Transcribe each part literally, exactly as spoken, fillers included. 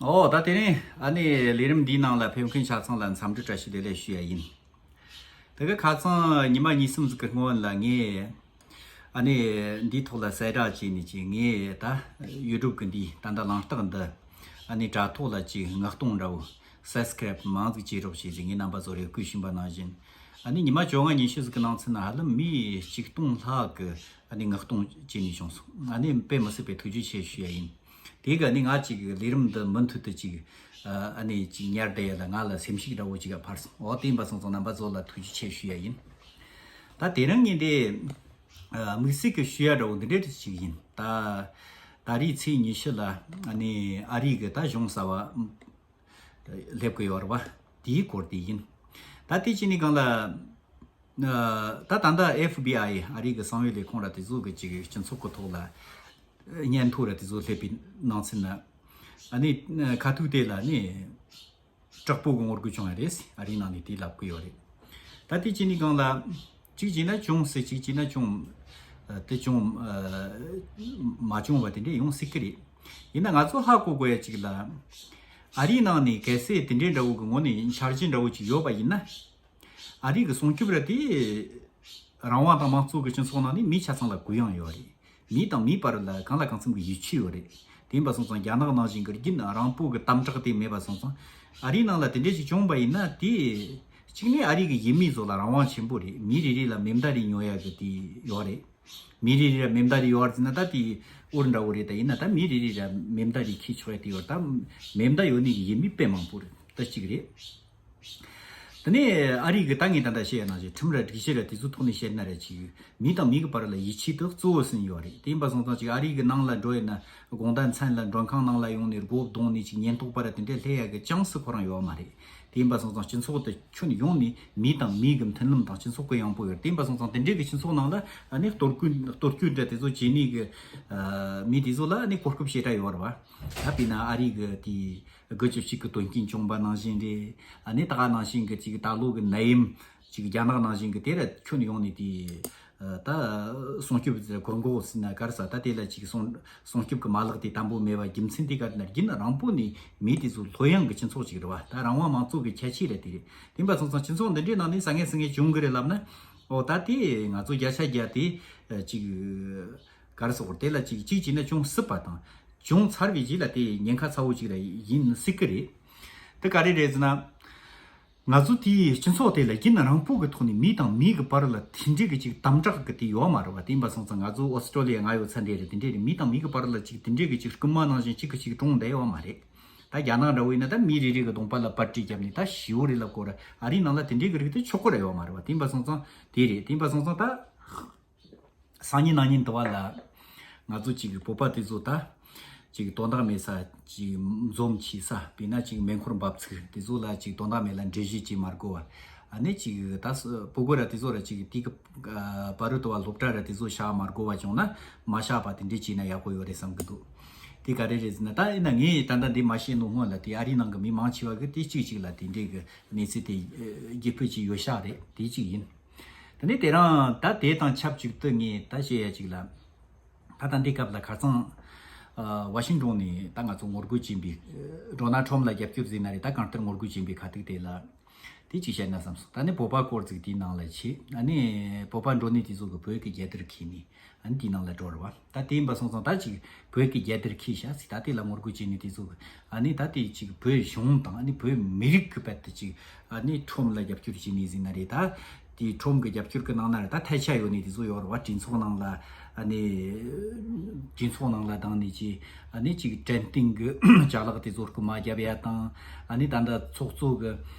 ཨོ་ད་དེ་རིང་ཨ་ནི་ལས་རིམ་འདིའི་ནང་ལ་ཕེབས་མཁན་ཆ་ཚང་ལ་འཚམས་འདྲི་བཀྲ་ཤིས་བདེ་ལེགས་ཞུ་ཡ་ཡིན། དེ་ག་ཁ་སང་ཉི་མ་གཉིས་གསུམ་ཟིག་གི་སྔོན་ལ་ངས་ཨ་ནི་འདིའི་ཐོག་ལ་གསལ་བསྒྲགས་བྱས་ནས་ཅིག་ངས་ད་ཡུ་ཊུབ་གི་འདི་ད་ལྟ་ལངས་རྟགས་འདི་ཨ་ནི་དྲ་ཐོག་ལ་ཅིག་ངག་གཏོང་འདྲ་བོ་སབ་སི་ཀ་རེབ་མང་ཟིག་བྱེད་རོགས་བྱས་ཟིག་ངས་རྣམ་པ་ཚོ་རེ་སྐུལ་ཞུས་པ་ནང་བཞིན། ཨ་ནི་ཉི་མ་བཅོ་ལྔ་ཉི་ཤུ་ཟིག་གི་ནང་ཚུད་ན་ཧ་ལམ་མི་ཆིག་སྟོང་ལྷག་གི་ཨ་ནི་ངག་གཏོང་བྱས་ནས་བྱུང་སོང་། ཨ་ནི་དཔེ་མི་སྲིད་པའི་ཐུགས་རྗེ་ཆེ་ཞུ་ཡ་ཡིན། དེ་ག་ནི་ང་ཅིག་ལས་རིམ་འདི་མུ་མཐུད་དུ་ཅིག་ཨ་ནི་ཅིག་ཉར་བསྡད་ཡ་ལ་ང་ལ་སེམས་ཤུགས་འདྲ་བོ་ཅིག་འཕར་སོང་། འོ་དེ་ཡིན་པ་སོང་ཙང་རྣམ་པ་ཚོ་ལ་ཐུགས་རྗེ་ཆེ་ཞུ་ཡ་ཡིན། ད་དེ་རིང་ངས་འདི་དམིགས་བསལ་གྱི་ཞུ་ཡ་འདྲ་བོ་འདི་འདྲ་ཅིག་ཡིན། ད་ད་རེས་ཚེས་ཉི་ཤུ་ལ་ཨ་ནི་ཨ་རི་གི་ད་གཞུང་གསར་བ་སླེབས་གི་ཡོད་རེད་བ། དེའི་སྐོར་དེ་ཡིན། ད་དེ་ཅི་ནི་གང་ལ། ད་ད་ལྟ་ཨེཕ་བི་ཨའི་ཨ་རི་གི་གསང་བའི་ལས་ཁུངས་ར་དེ་ཚོ་གི་ཅིག་སྤྱི་ཚོགས་ཀྱི་ཐོག་ལ་སྙན་ཐོ་ར་དེ་ཚོ་སླེབས་པའི་ནང་ཚུད་ན། ཨ་ནི་ཁ་ཐུག་དེ་ལ་ནི་དྲག་པོ་གི་ངོ་རྒོལ་བྱུང་བ་རེད། ཨ་རིའི་ནང་ནས་དེ་ལབ་གི་ཡོད་རེད། ད་དེ་ཅི་ནི་གང་ལ། གཅིག་བྱས་ན་བྱུང་སྲིད། གཅིག་བྱས་ན་བྱུང་། དེ་བྱུང་། མ་བྱུང་བ་དེ་འདྲས་ཡོང་སྲིད་གི་རེད། ཡིན་ན་ང་ཚོ་ཧ་གོ་དགོས་ཡ་གཅིག་ལ། ཨ་རིའི་ནང་ནས་གལ་སྲིད་དེ་འདྲས་འདྲ་བོ་གི་ངོ་ནས་འཆར་གཞི་འདྲ་བོ་ཅིག་ཡོད་པ་ཡིན་ན། ཨ་རི་གི་སྲུང་སྐྱོབ་ར་དེ་རང་དབང་དང་དམངས་གཙོ་གི་སྤྱི་ཚོགས་ནང་ནས་མི་ཆ་ཚང་ལ་གུ་ཡངས་ཡོད་རེད། མི་དང་མིའི་བར་ལ་གང་ལ་གང་འཚམ་གྱི་ཡིད་ཆེས་ཡོད་རེད། དེ་ཡིན་པ་སོང་ཙང་རྒྱ་ནག་ནང་བཞིན་གྱི་རྒྱུན་རིང་པོ་གི་དམ་དྲག་དེ་མེད་པ་སོང་ཙང་། ཨ་རིའི་ནང་ལ་དེ་འདྲས་ཞིག་བྱུང་བ་ཡིན་ན་དེ། གཅིག་ནས་ཨ་རི་གི་ཡུལ་མི་ཚོ་ལ་རང་དབང་ཆེན་པོ་རེད། མི་རེ་རེ་ལ་མེ་མདའ་རེ་ཉོ་ཡ་གི་དེ་ཡོད་རེད། མི་རེ་རེ་ལ་མེ་མདའ་རེ་ཡོད་རེད་ཟེར་ན་ད་དེ་འུར་འདྲ་བོ་རེད། ད་ཡིན་ན་ད་མི་རེ་རེ་ལ་མེ་མདའ་རེ་འཁྱེར་ཆོག་ཡ་དེ་ཡོད་རེད། ད་མེ་མདའ་ཡོད་ནི་གི་ཡུལ་མི་དཔེ་མང་པོ་རེད། ད་གཅིག་རེད། དེ་ནས་ཨ་རི་གི་ད་ངས་ད་ལྟ་བཤད་ཡ་ནང་བཞིན་ཁྲིམས་ར་སྒྲིག་གཞི་ར་དེ་ཚོའི་ཐོག་ནས་བཤད་ན་ར་ཅིག་མི་དང་མི་གི་བར་ལ་ཡིད་ཆེས་དེ་གཙོ་བོ་ཟིན་ཡོད་རེད། དེ་ཡིན་པ་སོང་ཙང་ཅིག་ཨ་རི་གི་ནང་ལ་འགྲོ་ཡིན་ན་དགོང་དག་མཚན་ལ་མགྲོན་ཁང་ནང་ལ་ཡོང་ནས་སྒོ་བརྡུངས་ནས་ཅིག་ཉེན་རྟོག་པ་ར་དེ་འདྲས་སླེབས་ཡ་གི་ཅང་སུ་ཁོ་རང་ཡོད་མ་རེད། དེ་ཡིན་པ་སོང་ཙང་སྤྱི་ཚོགས་དེ་ཁྱོན་ཡོངས་ནས་མི་དང་མི་གི་མཐུན་ལམ་དང་སྤྱི་ཚོགས་གི་ཡངས་པོ་ཡོད་རེད། དེ་ཡིན་པ་སོང་ཙང་དེ་འདྲས་གི་སྤྱི་ཚོགས་ནང་ལ་ཨ་ནི་གཏོར་སྐྱོན་གཏོར་སྐྱོན་དེ་དེ་ཚོ་བྱེད་ནི་གི་མི་དེ་ཚོ་ལ་ཨ་ནི་གོ་སྐབས་ཞེ་དྲག་ཡོད་རེད་བ། ད་དཔེར་ན་ཨ་རི་གི་དེ། དགུ་བཅུ་གཅིག་གི་དོན་རྐྱེན་བྱུང་བ་ནང་བཞིན་རེད། ཨ་ནི་ད་ག་ནང་བཞིན་གྱི་ཅིག་ད་ལོ་གི་ནད་ཡམས་ཅིག་རྒྱ་ནག་ནང་བཞིན་གྱི་དེ་ལ་ཁྱོན་ཡོངས་ནས་དེ་ད་སྲུང་སྐྱོབ་སྒོར་འགོག་ཟེར་ན་ག་རེ་ཟ། ད་དེ་ལ་ཅིག་སྲུང་སྲུང་སྐྱོབ་ཀྱི་མ་ལག་དེ་དམ་པོ་མེད་པ་རྒྱུ་མཚན་དེ་ག་རེ་ན་རྒྱུན་རིང་པོ་ནས་མི་དེ་ཚོ་ལྷོད་ཡངས་ཀྱི་སྤྱི་ཚོགས་ཅིག་རེད་བ། ད་རང་དབང་མང་གཙོ་གི་ཁྱད་ཆོས་རེད་དེ་རེད། དེ་ཡིན་པ་སོང་ཙང་སྤྱི་ཚོགས་འདི་འདྲའི་ནང་ནས་ཟ་ངེ་ཟིང་ངེ་བྱུང་གི་རེད་ལབ་ན། འོ་ད་དེ་ང་ཚོ་བརྒྱ་ཆ་བརྒྱ་དེ་ཅིག་ག་རེ་ཟེར་དགོས་རེད། དེ་ལ་ཅིག་གཅིག་བྱས་ན་བྱུང་སྲིད་པ་དང་། བྱུང་ཚར་བའི་རྗེས་ལ་དེ་ཉེན་ཁ་ཚ་བོ་ཅིག་ར་ཡིན་སྲིད་ཀྱི་རེད། དེ་ག་རེ་རེད་ཟེར་ན། ང་ཚོ་དེའི་སྤྱི་ཚོགས་དེ་ལ་རྒྱུན་རིང་པོ་གི་ཐོག་ནས་མི་དང་མི་གི་བར་ལ་དེ་འདྲའི་གི་ཅིག་དམ་དྲག་གི་དེ་ཡོད་མ་རེད་བ། དེ་ཡིན་པ་སོང་ཙང་ང་ཚོ་ཨོ་སི་ཀྲོ་ལི་ཡ་ང་ཡོད་ཚད་འདྲ་རེད། དེ་འདྲའི་རེད། མི་དང་མི་གི་བར་ལ་ཅིག་དེ་འདྲའི་གི་ཅིག་རྐུན་མ་ནང་བཞིན་གཅིག་གིས་གཅིག་གྲོངས་བསྡད་ཡོད་མ་རེད། ད་རྒྱ་ནག་འདྲ་བོ་ཡིན་ན་ད་མི་རེ་རེ་གི་གདོང་པ་ལ་པར་ཊི་བརྒྱབ་ནས་ད་ཞི་བོ་རེད་ལབ་དགོས་ར། ཨ་རིའི་ནང་ལ་དེ་འདྲའི་གི་རིགས་དེ་ཆོག་གི་ར་ཡོད་མ་རེད་བ། དེ་ཡིན་པ་སོང་ཙང་དེ་རེད། དེ་ཡིན་པ་སོང་ཙང་ད། སང་ཉིན་གནངས་ཉིན་དུ་བ་ལ་ང་ཚོ་ཅིག་བོད་པ་དེ་ཚོ་ད་ཅིག་དོན་དག་མེད་ས་ཅིག་འཛོམས་བྱེད་ས། དཔེར་ན་ཅིག་མེ་འཁོར་འབབ་ཚིགས་དེ་ཚོ་ལ་ཅིག་དོན་དག་མེད་ལ་འགྲེལ་བཤད་བྱེད་མ་དགོས་པ། ཨ་ནི་ཅིག་ད་སུ་ཕྲུ་གུ་ར་དེ་ཚོ་ར་ཅིག་དེ་གི་ཨ་བར་དུ་བ་སློབ་གྲྭ་ར་དེ་ཚོ་བཞག་མ་དགོས་པ་བྱུང་ན་མ་བཞག་པ་དེ་འདྲས་བྱས་ན་ཡག་པོ་ཡོད་རེད་བསམ་གི་འདུག་དེ་ག་རེ་རེད་ཟེར་ན་ད་ཡིན་ན་ངས་ད་ལྟ་འདི་མ་བཤད་ནོ་སྔོན་ལ་དེ་ཨ་རིའི་ནང་གི་མི་མང་ཆེ་བ་གི་དེ་གཅིག་གཅིག་ལ་དེ་འདྲས་གི་གནས་ཚུལ་དེ་ཨ་རྒྱུས་ཕུད་ཅིག་ཡོད་ཤག་རེད། དེ་གཅིག་ཡིན། དེ་ནས་དེ་རིང་ད་དེ་དང་ཆབས་ཅིག་ཏུ་ངས་ད་བཤད་ཡ་ཅིག་ལ། ད་ལྟ་འདི་སྐབས་ལ་ཁ་སང་ཨ་ཝ་ཤིང་ཏོན་ནས་ད་ང་ཚོ་ངོ་རྒོལ་བྱེད་པའི་ཨ་ཌོ་ནལ་ཊམ་ལ་རྒྱབ་སྐྱོར་ཟེར་ན་རེད། ད་གང་ལྟར་ངོ་རྒོལ་བྱེད་པའི་ཁ་ཐུག་དེ་ལ་དེ་ཅིག་བཤད་ན་བསམ་སོང་། ད་ནི་བོད་པ་སྐོར་ཅིག་དེའི་ནང་ལ་ཆེ། ཨ་ནི་བོད་པ་མགྲོན་གཉེར་དེ་ཚོ་གི་བོད་ཀྱི་རྒྱལ་དར་འཁྱེར་ནས་ཨ་ནི་དེའི་ནང་ལ་འགྲོ་རེད་བ། ད་དེ་ཡིན་པ་སོང་ཙང་ད་ཅིག་བོད་ཀྱི་རྒྱལ་དར་འཁྱེར་ཤག་ཟིག་ད་དེ་ལ་ངོ་རྒོལ་བྱེད་ནི་དེ་ཚོ་གི་ཨ་ནི་ད་དེ་ཅིག་བོད་གཞུང་དང་ཨ་ནི་བོད་མི་རིགས་ཀྱི་བར་དུ་ཅིག་ཨ་ནི་ཊམ་ལ་རྒྱབ་སྐྱོར་བྱེད་ནི་ཟིག་ན་རེད། ད་དེ་ཊམ་གི་རྒྱབ་སྐྱོར་གི་ནང་ན་རེད། ད་ཐལ་ཆ་ཡོད་ནི་དེ་ཚོ་ཡོད་རེད་བ། གྲོས་ཚོགས་ནང་ལ་ཨ་ནི་གྲོས་ཚོགས་ནང་ལ་བཏང་ནི་ཅིག་ཨ་ནི་ཅིག་དྲན་རྟེན་གི་ཅ་ལག་དེ་ཚོ་རྐུ་མ་རྒྱབ་ཡ་དང་། ཨ་ནི་ད་ལྟ་ཚོགས་གཙོ་གི་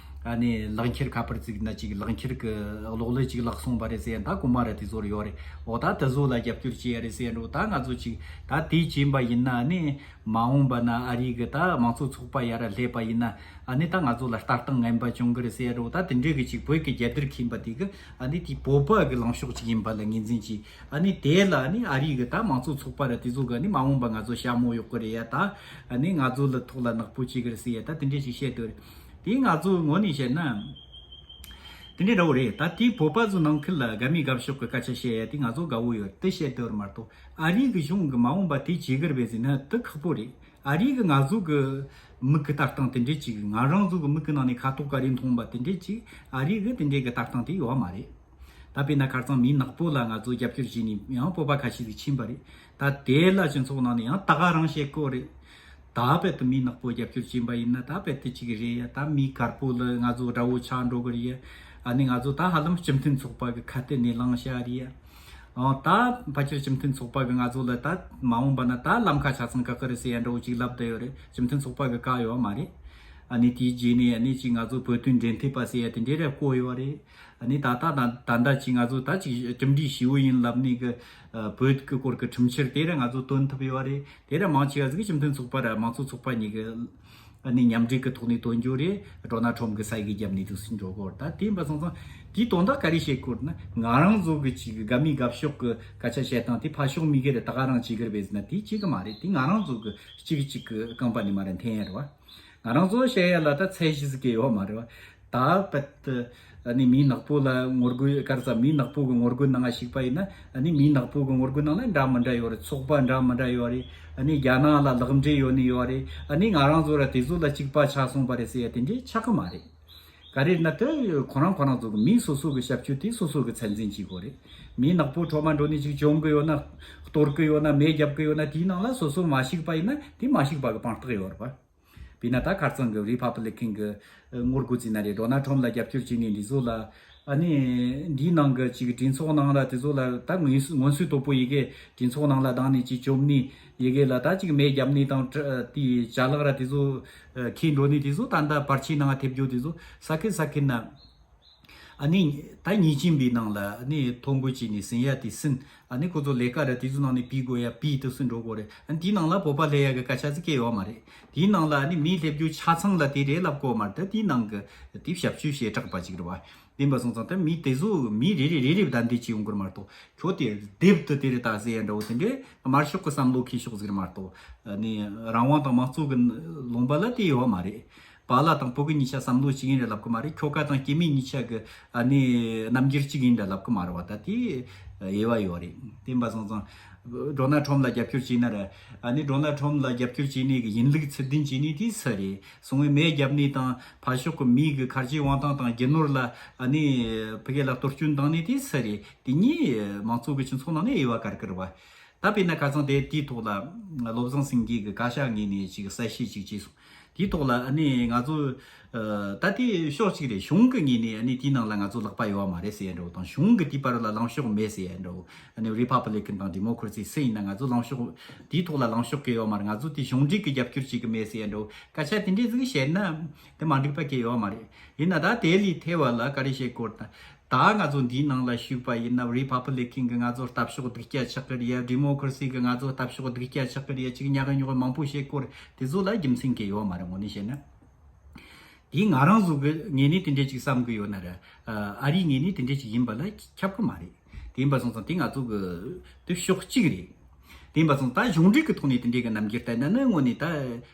ཨ་ནི་ལག་འཁྱེར་ཁ་པར་ཅིག་ན་ཅིག་ལག་འཁྱེར་གི་གློག་ཀླད་ཅིག་བརླག་སོང་བ་རེད་ཟེར་ཡ། ད་རྐུ་མ་ར་དེ་ཚོ་ར་ཡོད་རེད། འོ་ད་དེ་ཚོ་ལ་རྒྱབ་སྐྱོར་བྱེད་ཡ་རེད་ཟེར་ཡ་འགྲོ། ད་ང་ཚོ་ཅིག་ད་དེ་བྱིན་པ་ཡིན་ན་ཨ་ནི། མ་འོངས་པ་ན་ཨ་རི་གི་ད་དམངས་གཙོ་ཚོགས་པ་ཡར་སླེབས་པ་ཡིན་ན་ཨ་ནི་ད་ང་ཚོ་ལ་ལྟ་སྟངས་ངན་པ་བྱུང་གི་རེད་ཟེར་ཡ་རོ། ད་དེ་འདྲའི་གི་ཅིག་བོད་ཀྱི་རྒྱལ་དར་འཁྱེར་པ་དེ་གི་ཨ་ནི་དེ་བོད་པ་གི་ལངས་ཕྱོགས་ཅིག་ཡིན་པ་ལ་ངོས་འཛིན་གྱིས། ཨ་ནི་དེ་ལ་ཨ་ནི་ཨ་རི་གི་ད་དམངས་གཙོ་ཚོགས་པ་ར་དེ་ཚོ་གི་ཨ་ནི་མ་འོངས་པ་ང་ཚོ་ཞྭ་མོ་གཡོག་གི་རེད་ཡ། ད་ཨ་ནི་ང་ཚོ་ལ་ཐོག་ལ་ནག་པོ་བྱེད་གི་རེད་ཟེར་ཡ། ད་དེ་འདྲའི་ཅིག་བཤད་འདུག་རེད། དེ་ང་ཚོའི་ངོས་ནས་བཤད་ན། དེ་འདྲའི་འདྲ་བོ་རེད། ད་དེའི་བོད་པ་ཚོ་ནང་ཁུལ་ལ་དགའ་མི་དགའ་ཕྱོགས་ཀྱི་སྐད་ཆ་བཤད་ཡ་དེ་ང་ཚོ་དགའ་བོ་ཡོད་དེ་བཤད་འདོད་མ་གཏོགས། ཨ་རིའི་གི་གཞུང་གི་མ་འོངས་པ་དེ་བྱེད་གི་རེད་པས་ཟེར་ན་དེ་ཁག་པོ་རེད། ཨ་རིའི་གི་ང་ཚོ་གི་ མིག་གི་ལྟ་སྟངས་དེ་འདྲས་ཅིག་ང་རང་ཚོ་གི་མིག་གི་ནང་ནས་ཁ་དོག་ག་རེ་མཐོང་བ་དེ་འདྲས་ཅིག་ཨ་རི་གི་དེ་འདྲས་གི་ལྟ་སྟངས་དེ་ཡོད་མ་རེད། ད་དཔེར་ན་ཁ་རྩང་མིའི་ནག་པོ་ལ་ང་ཚོ་རྒྱབ་སྐྱོར་བྱས་ནས་ཡང་བོད་པ་ཁ་ཤས་ཤིག་ཕྱིན་པ་རེད། ད་དེ་ལ་སྤྱི་ཚོགས་ནང་ནས་ཡང་ད་ག་རང་བཤད་ཀྱི་ཡོད་རེད། ད་དཔེ་དེ་མིའི་ནག་པོ་རྒྱབ་སྐྱོར་བྱས་པ་ཡིན་ན་ད་དཔེ་དེ་ཅིག་རེད་ཡ། ད་མིའི་དཀར་པོ་ལ་ང་ཚོ་དགྲ་བོ་ཆགས་འགྲོ་གི་རེད་ཡ། ཨ་ནི་ང་ཚོ་ད་ཧ་ལམ་སྤྱི་མཐུན་ཚོགས་པ་གི་ཁ་གཏད་ནས་ལངས་བཞག་རེད་ཡ། ཨོ་ད་ཕལ་ཆེར་སྤྱི་མཐུན་ཚོགས་པ་གི་ང་ཚོ་ལ་ད་མ་འོངས་པ་ན་ད་ལམ་ཁ་ཆ་ཚང་བཀག་གི་རེད་ཟེར་ཡ་འདྲ་བོ་ཅིག་ལབ་བསྡད་ཡོད་རེད། སྤྱི་མཐུན་ཚོགས་པ་གི་བཀག་ཡོད་མ་རེད། ཨ་ནི་དེའི་རྗེས་ནས་ཨ་ནི་ཅིག་ང་ཚོ་བོད་དོན་འབྲེལ་མཐུད་པ་ཟེར་ཡ་དེ་འདྲས་རེ་བསྐོས་ཡོད་རེད། ཨ་ནི་ད་ལྟ་ད་ད་ལྟ་ཅིག་ང་ཚོ་ད་ཅིག་གྲུབ་འབྲས་ཞེ་པོ་ཡིན་ལབ་ནས་གི་བོད་ཀྱི་སྐོར་གྱི་ཁྲིམས་འཆར་དེ་རེ་ང་ཚོ་བཏོན་ཐུབ་ཡོད་རེད། དེ་རེ་མང་ཆེ་བ་ཟིག་སྤྱི་མཐུན་ཚོགས་པ་ར་མང་གཙོ་ཚོགས་པ་གཉིས་ཀྱི་ཨ་ནི་མཉམ་འབྲེལ་གྱི་ཐོག་ནས་བཏོན་རྒྱུ་རེད། ཌོ་ནལ་ཁྲོམ་གྱི་ས་ཡི་གི་རྒྱབ་ནས་དུ་སུན་འགྲོ་གོ། ད་དེ་ཡིན་པ་སོང་ཙང་དེའི་དོན་དག་ག་རེ་བཤད་དགོས་ན་ང་རང་ཚོ་གི་ཅིག་དགའ་མི་དགའ་ཕྱོགས་ཀྱི་སྐད་ཆ་བཤད་སྟངས་དེ་ཕ་ཕྱོགས་མི་སྒེར་རེ་ད་ག་རང་བྱེད་གི་རེད་པས་ཟེར་ན་དེ་བྱེད་གི་མ་རེད། དེ་ང་རང་ཚོ་གི་གཅིག་གཅིག་གི་རྐང་པ་ནས་མ་རེད་འཐེན་ཡ་རེད་བ། ང་རང་ཚོ་བཤད་ཡ་ལ་ད་ཚད་གཞི་ཟིག་གི་ཡོད་མ་རེད་བ། ད་པད་ཨ་ནི་མིའི་ནག་པོ་ལ་ངོ་རྒོལ་གར་ས་མིའི་ནག་པོ་གི་ངོ་རྒོལ་ནང་ང་ཞུགས་པ་ཡིན་ན་ཨ་ནི་མིའི་ནག་པོ་གི་ངོ་རྒོལ་ནང་ལ་འདྲ་མི་འདྲ་ཡོད་རེད། ཚོགས་པ་འདྲ་མི་འདྲ་ཡོད་རེད། ཨ་ནི་རྒྱ་ནག་ལ་ལག་འབྲེལ་ཡོད་ནི་ཡོད་རེད། ཨ་ནི་ང་རང་ཚོ་ར་དེ་ཚོ་ལ་གཅིག་པ་ཆགས་སོང་པ་རེད་ཟེར་ཡ་དེ་འདྲས་ཆགས་གི་མ་རེད། ག་རེ་ན་དེ་ཁོ་རང་ཁོ་རང་ཚོ་གི་མི་སོ་སོ་གི་ཞབས་ཕྱི་དེ་སོ་སོ་གི་ཚད་འཛིན་བྱེད་དགོས་རེད། མིའི་ནག་པོ་ཁྲོད་མ་འགྲོ་ནས་ཅིག་བཅོམ་གི་ཡོད་ན་གཏོར་གི་ཡོད་ན་མེ་རྒྱབ་གི་ཡོད་ན་དེའི་ནང་ལ་སོ་སོ་མ་ཞུགས་པ་ཡིན་ན་དེ་མ་ཞུགས་པ་གི་དཔང་རྟགས་ཡོད་རེད་པ། དཔེར་ན་ད་ཁ་རྩང་གི་རི་ཕབ་ལི་ཀན་གི་ངོ་རྒོལ་བྱས་ན་རེད། ཌོ་ནལ་ཁྲོམ་ལ་རྒྱབ་སྐྱོར་བྱས་ནས་འདི་ཚོ་ལ་ཨ་ནི་འདིའི་ནང་གི་ཅིག་གྲོས་ཚོགས་ནང་ལ་དེ་ཚོ་ལ་ད་ངོས་ངོ་སུ་དོད་པོ་ཡི་གེ་གྲོས་ཚོགས་ནང་ལ་བཏང་ནས་ཅིག་བཅོམ་ནས་ཡི་གེ་ལ་ད་ཅིག་མེ་བརྒྱབ་ནས་དང་དེའི་ཅ་ལག་ར་དེ་ཚོ་ཁྱེར་འགྲོ་ནས་དེ་ཚོ་ད་ལྟ་པར་ཆས་ནང་ཐེབས་རྒྱུ་དེ་ཚོ་ས་ཁུལ་ས་ཁུལ་ན། ཨ་ནི་ད་ཉེས་ཅན་པའི་ནང་ལ་ཨ་ནི་ཐོ་འགོད་བྱས་ནས་ཟིན་ཡ་དེ་ཟིན། ཨ་ནི་ཁོ་ཚོ་ལས་ཀ་ར་དེ་ཚོའི་ནང་ནས་ཕུད་དགོས་ཡ་ཕུད་དུ་སུ་འགྲོ་དགོས་རེད། ཨ་ནི་དེའི་ནང་ལ་བོད་པ་སླེབས་ཡ་གི་སྐད་ཆ་ཟིག་གས་ཡོད་མ་རེད། དེའི་ནང་ལ་ཨ་ནི་མི་སླེབས་རྒྱུ་ཆ་ཚང་ལ་དེ་རེད་ལབ་དགོས་མ་རེད། ད་དེའི་ནང་གི་དེ་ཞབས་ཞུ་བྱེ་བྲག་པ་ཅིག་རེད་བ། དེ་ཡིན་པ་སོང་ཙང་ད་མི་དེ་ཚོ་མི་རེ་རེ་རེ་རེ་བདའ་འདེད་བྱེད་ཡོང་གི་རེད་མ་གཏོགས་ཁྱོད་དེ་སྡེབ་ཏུ་དེ་རེད་ད་ཟེར་ཡ་འདྲ་བོ་དེ་འདྲའི་དམར་ཤོག་གི་བསམ་བློ་འཁྱེར་ཕྱོགས་ཟིག་རེད་མ་གཏོགས་ཨ་ནི་རང་དབང་དང་དམངས་གཙོ་གི་ལུང་པ་ལ་དེ་ཡོད་མ་རེད། པཱ་ལགས་དང་བོད་ཀྱི་གཉིས་ཆ་བསམ་བློ་གཅིག་ཡིན་རེད་ལབ་གི་མ་རེད། ཁྱོ་ག་དང་སྐྱེ་དམན་གཉིས་ཆ་གི་ཨ་ནི་རྣམ་འགྱུར་གཅིག་ཡིན་རེད་ལབ་གི་མ་རེད་བ། ད་དེ་དབྱེ་བ་ཡོད་རེད། དེ་ཡིན་པ་སོང་ཙང་ཌོ་ནལ་ཁྲོམ་ལ་རྒྱབ་སྐྱོར་བྱས་ན་ར་ཨ་ནི་ཌོ་ནལ་ཁྲོམ་ལ་རྒྱབ་སྐྱོར་བྱས་ནས་གི་ཡིན་ལུགས་ཚུལ་ལྡན་བྱས་ནས་དེ་སུ་རེད། སོང་བའི་མེ་བརྒྱབ་ནས་དང་ཕར་ཕྱོགས་གི་མིའི་གི་ཁ་རྗེ་དབང་ཐང་དང་རྒྱུ་ནོར་ལ་ཨ་ནི་ཕ་གི་ལ་གཏོར་སྐྱོན་བཏང་ནས་དེ་སུ་རེད། དེ་གཉིས་མང་གཙོ་གི་སྤྱི་ཚོགས་ནང་ནས་དབྱེ་བ་དཀར་གི་རེད་བ། ད་དཔེར་ན་ཁ་སང་དེ་དེའི་ཐོག་ལ་བློ་བཟང་སེང་གེ་གི་བཀའ་ཤག་ངོས་ནས་ཅིག་གསལ་བཤད་ཅིག་བྱས་སོང་། དེའི་ཐོག་ལ་ཨ་ནི་ང་ཚོ་ཨ་ད་དེ་ཕྱོགས་གཅིག་རེད། གཞུང་གི་ངོས་ནས་ཨ་ནི་དེའི་ནང་ལ་ང་ཚོ་ལག་པ་ཡོད་མ་རེད་ཟེར་ཡ་འདྲ་བོ་དང་། གཞུང་གི་དེའི་བར་ལ་ལངས་ཕྱོགས་མེད་ཟེར་ཡ་འདྲ་བོ། ཨ་ནི་རི་ཕབ་ལི་ཀན་དང་ཌི་མོ་ཀྲ་སི་སུ་ཡིན་ན་ང་ཚོ་ལངས་ཕྱོགས་དེའི་ཐོག་ལ་ལངས་ཕྱོགས་གི་ཡོད་མ་རེད། ང་ཚོ་དེ་གཞུང་འབྲེལ་གི་རྒྱབ་སྐྱོར་བྱེད་གི་མེད་ཟེར་ཡ་འདྲ་བོ་སྐད་ཆ་དེ་འདྲས་ཟིག་བཤད་ན་དེ་མ་འགྲིག་པ་གི་ཡོད་མ་རེད། ཡིན་ན་ད་དེ་ལས་ཐེ་བ་ལ་ག་རེ་བཤད་དགོས་ད། ད་ང་ཚོ་འདིའི་ནང་ལ་ཞུགས་པ་ཡིན་ན་རི་ཕབ་ལི་ཀན་གི་ང་ཚོ་ལྟ་ཕྱོགས་སྡུག་ཅག་ཆགས་ཀི་རེད་ཡ། ཌི་མོ་ཀྲ་སི་གི་ང་ཚོ་ལྟ་ཕྱོགས་སྡུག་ཅག་ཆགས་ཀི་རེད་ཡ། ཅིག་ཉག་ཉོག་མང་པོ་བཤད་སྐོར་དེ་ཚོ་ལ་རྒྱུ་མཚན་གི་ཡོད་མ་རེད། དངོས་གནས་བཤད་ན་དེ་ང་རང་ཚོ་གི་ངོས་ནས་དེ་འདྲས་ཅིག་བསམ་གི་ཡོད་ན་ར་ཨ་རིའི་ངོས་ནས་དེ་འདྲས་ཅིག་ཡིན་པ་ལ་ཁྱབ་གི་མ་རེད། དེ་ཡིན་པ་སོང་ཙང་དེ་ང་ཚོ་གི་དེ་ཕྱོགས་གཅིག་རེད། དེ་ཡིན་པ་སོང་ད་གཞུང་འབྲེལ་གྱི་ཐོག་ནས་དེ་འདྲའི་གི་རྣམ་འགྱུར་བསྟན་ན་ནི་དངོས་གནས་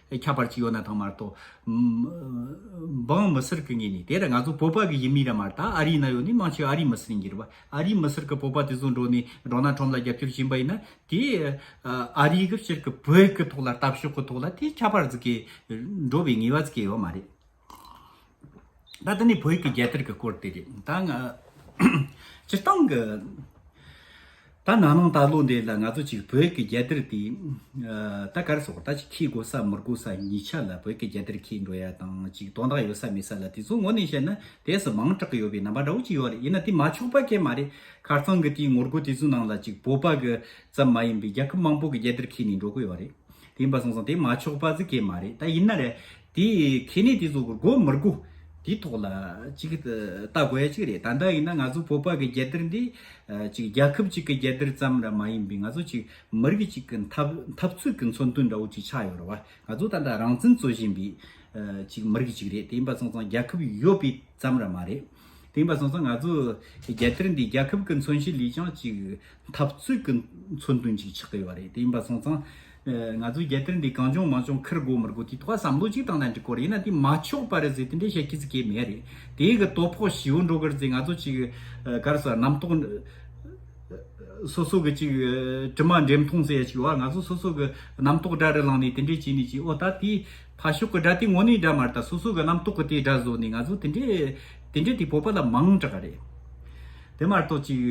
ད་ཁྱད་པར་ཅིག་ཡོད་ན་ཐང་མ་གཏོགས། འབངས་མི་སེར་གྱི་ངོས་ནས་དེ་ར་ང་ཚོ་བོད་པ་གི་ཡིན་མིན་ར་མ་རེད། ད་ཨ་རིའི་ནང་ཡོད་ནི་མང་ཆེ་བ་ཨ་རིའི་མི་སེར་ཡིན་གྱི་རེད་བ། ཨ་རིའི་མི་སེར་གྱི་བོད་པ་དེ་ཚོ་འགྲོ་ནས་ཌོ་ནལ་ཁྲོམ་ལ་རྒྱབ་སྐྱོར་བྱིན་པ་ཡིན་ན་དེ་ཨ་རིའི་གི་སྤྱིར་གྱི་བོད་ཀྱི་ཐོག་ལ་ལྟ་ཕྱོགས་ཀྱི་ཐོག་ལ་དེ་ཁྱད་པར་ཟིག་གི་འགྲོ་བའི་ངེས་པ་ཟིག་གི་ཡོད་མ་རེད། ད་དེ་ནས་བོད་ཀྱི་རྒྱལ་དར་གྱི་སྐོར་དེ་རེད། ད་ང་སྤྱིར་བཏང་གི་ད་ན་ནིང་ད་ལོ་འདི་ལ་ང་ཚོ་ཅིག་བོད་ཀྱི་རྒྱལ་དར་དེ་ཨ་ད་ག་རེ་ཟེར། ད་ཅིག་འཁྱེར་དགོས་ས་མི་དགོས་ས་གཉིས་ཆ་ལ་བོད་ཀྱི་རྒྱལ་དར་འཁྱེར་འགྲོ་ཡ་དང་ཅིག་དོན་དག་ཡོད་ས་མེད་ས་ལ་དེ་ཚོ་དངོས་གནས་བཤད་ན་དེ་སུ་མིང་གྲགས་ཀྱི་ཡོད་པའི་རྣམ་པ་འདྲ་བོ་ཅིག་ཡོད་རེད། ཡིན་ན་དེ་མ་ཆོག་པ་གང་ཡང་མ་རེད། ཁ་རྩང་གི་དེའི་ངོ་རྒོལ་དེ་ཚོའི་ནང་ལ་ཅིག་བོད་པ་གི་ཙམ་མ་ཡིན་པའི་རྒྱལ་ཁབ་མང་པོ་གི་རྒྱལ་དར་འཁྱེར་ནས་འགྲོ་གི་ཡོད་རེད། དེ་ཡིན་པ་སོང་ཙང་དེ་མ་ཆོག་པ་ཟིག་གང་ཡང་མ་རེད། ད་ཡིན་ན་རེད། དེ་ཁེ་ནི་དེ་ཚོ་གི་དགོས་མི་དགོས་དེའི་ཐོག་ལ་ཅིག་ལྟ་དགོས་ཡ་ཅིག་རེད། ད་ལྟ་ཡིན་ན་ང་ཚོ་བོད་པ་གི་རྒྱལ་དར་འདི་ཅིག་རྒྱལ་ཁབ་ཅིག་གི་རྒྱལ་དར་ཙམ་ར་མ་ཡིན་པའི་ང་ཚོ་ཅིག་མི་རིགས་ཅིག་གི་འཐབ་འཐབ་རྩོད་ཀྱི་མཚོན་དོན་འདྲ་བོ་ཅིག་ཆགས་ཡོད་རེད་བ། ང་ཚོ་ད་ལྟ་རང་བཙན་རྩོད་བཞིན་པའི་ཅིག་མི་རིགས་ཅིག་རེད། དེ་ཡིན་པ་སོང་ཙང་རྒྱལ་ཁབ་ཡོད་པའི་ཙམ་ར་མ་རེད། དེ་ཡིན་པ་སོང་ཙང་ང་ཚོ་རྒྱལ་དར་འདི་རྒྱལ་ཁབ་ཀྱི་མཚོན་བྱེད་ལས་ཀྱང་ཅིག་འཐབ་རྩོད་ཀྱི་མཚོན་དོན་ཅིག་ཆགས་ཀྱི་ཡོད་རེད། དེ་ཡིན་པ་སོང་ཙང་ཨ་ང་ཚོའི་རྒྱལ་དར་འདི་གང་བྱུང་མང་བྱུང་ཁུར་དགོས་མི་དགོས་དེའི་ཐོག་བསམ་བློ་ཅིག་བཏང་ན་འགྲིག་གི་རེད། ཡིན་ན་དེ་མ་ཆོག་པ་རེད་ཟེར་དེ་འདྲའི་བཤད་རྒྱུ་ཟིག་གང་ཡང་མེད་རེད། དེའི་གི་དོ་ཕོག་ཞེ་པོ་འགྲོ་གི་རེད་ཟེར། ང་ཚོ་ཅིག་ཨ་ག་རེ་ཟེར། རྣམ་རྟོག་ཨ་ སོ་སོ་གི་ཅིག་དྲི་མ་འགྲེམས་ཐོང་ཟེར་ཡ་ཅིག་ཡོད། ང་ཚོ་སོ་སོ་གི་རྣམ་རྟོག་དགྲ་རུ་ལངས་ནས་དེ་འདྲས་བྱས་ནས་ཅིག་འོ་ད་དེའི་ཕར་ཕྱོགས་གི་དགྲ་དེ་དངོས་གནས་དགྲ་མ་རེད། ད་སོ་སོ་གི་རྣམ་རྟོག་གི་དེའི་དགྲ་བཟོ་ནས་ང་ཚོ་དེ་འདྲས་དེ་འདྲས་དེ་བོད་པ་ལ་མང་དྲགས་རེད། དེ་མ་གཏོགས་ཅིག་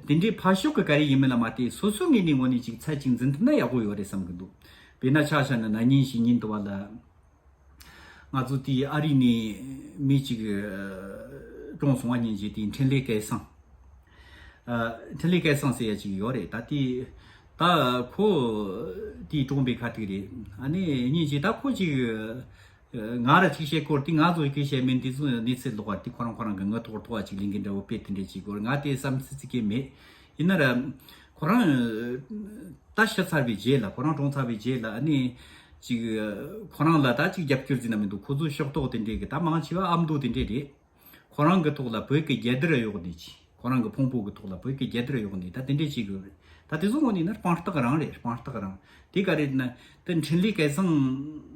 དེ་འདྲའི་ཕར་ཕྱོགས་གི་ག་རེ་ཡིན་མིན་ལ་མ་ལྟོས་སོ་སོའི་ངོས་ནས་དངོས་གནས་ཅིག་ཚད་ཅིག་འཛིན་ཐུབ་ན་ཡག་པོ་ཡོད་རེད་བསམ་གི་འདུག་དཔེར་ན་ཆ་བཞག་ན་ན་ཉིན་ཞིག་ཉིན་དུ་བ་ལ། ང་ཚོ་དེའི་ཨ་རི་ནས་མི་གཅིག་གྲོངས་སོང་བ། ཉིན་གཅིག་དེའི་འཕྲིན་ལས་སྐལ་བཟང་། ཨ། འཕྲིན་ལས་སྐལ་བཟང་ཟེར་ཡ་གཅིག་ཡོད་རེད། ད་དེ་ད་ཁོ་དེའི་གྲོངས་པའི་ཁ་ཐུག་རེད། ཨ་ནི་ཉིན་གཅིག་ད་ཁོ་གཅིག་ང་ར་གཅིག་བཤད་སྐོར་དེ་ང་ཚོ་གཅིག་བཤད་མིན་དེ་ཚོ་གནས་ཚུལ་ལོག་པ་དེ་ཁོ་རང་ཁོ་རང་གི་ངོ་ཐོག་ཐོག་བ་གཅིག་ལས་འགན་འདྲ་བོ་སྤེལ་དེ་འདྲས་གཅིག་སྐོར་ང་དེ་བསམ་ཚུལ་ཚིག་གི་མེད། ཡིན་ན་ར་ཁོ་རང་ད་ཤི་ཚར་བའི་རྗེས་ལ་ཁོ་རང་གྲོངས་ཚར་བའི་རྗེས་ལ་ཨ་ནི་ཅིག་ཁོ་རང་ལ་ད་ཅིག་རྒྱབ་སྐྱོར་ཟིན་ན་མི་འདུག་ཁོ་ཚོ་ཕྱོགས་གཏོགས་དེ་འདྲས་གི་ད་མང་ཆེ་བ་ཨ་མདོ་དེ་འདྲས་རེད། ཁོ་རང་གི་ཐོག་ལ་བོད་ཀྱི་རྒྱལ་དར་གཡོགས་ནས་ཅིག་ཁོ་རང་གི་ཕུང་པོ་གི་ཐོག་ལ་བོད་ཀྱི་རྒྱལ་དར་གཡོགས་ནས་ད་དེ་འདྲས་བྱེད་དགོས་རེད། ད་དེ་ཚོ་དངོས་གནས་ན་དཔང་རྟགས་རང་རེད། དཔང་རྟགས་རང་དེ་ག་རེད་ན་དེ་འཕྲིན་ལས་སྐལ་བཟང་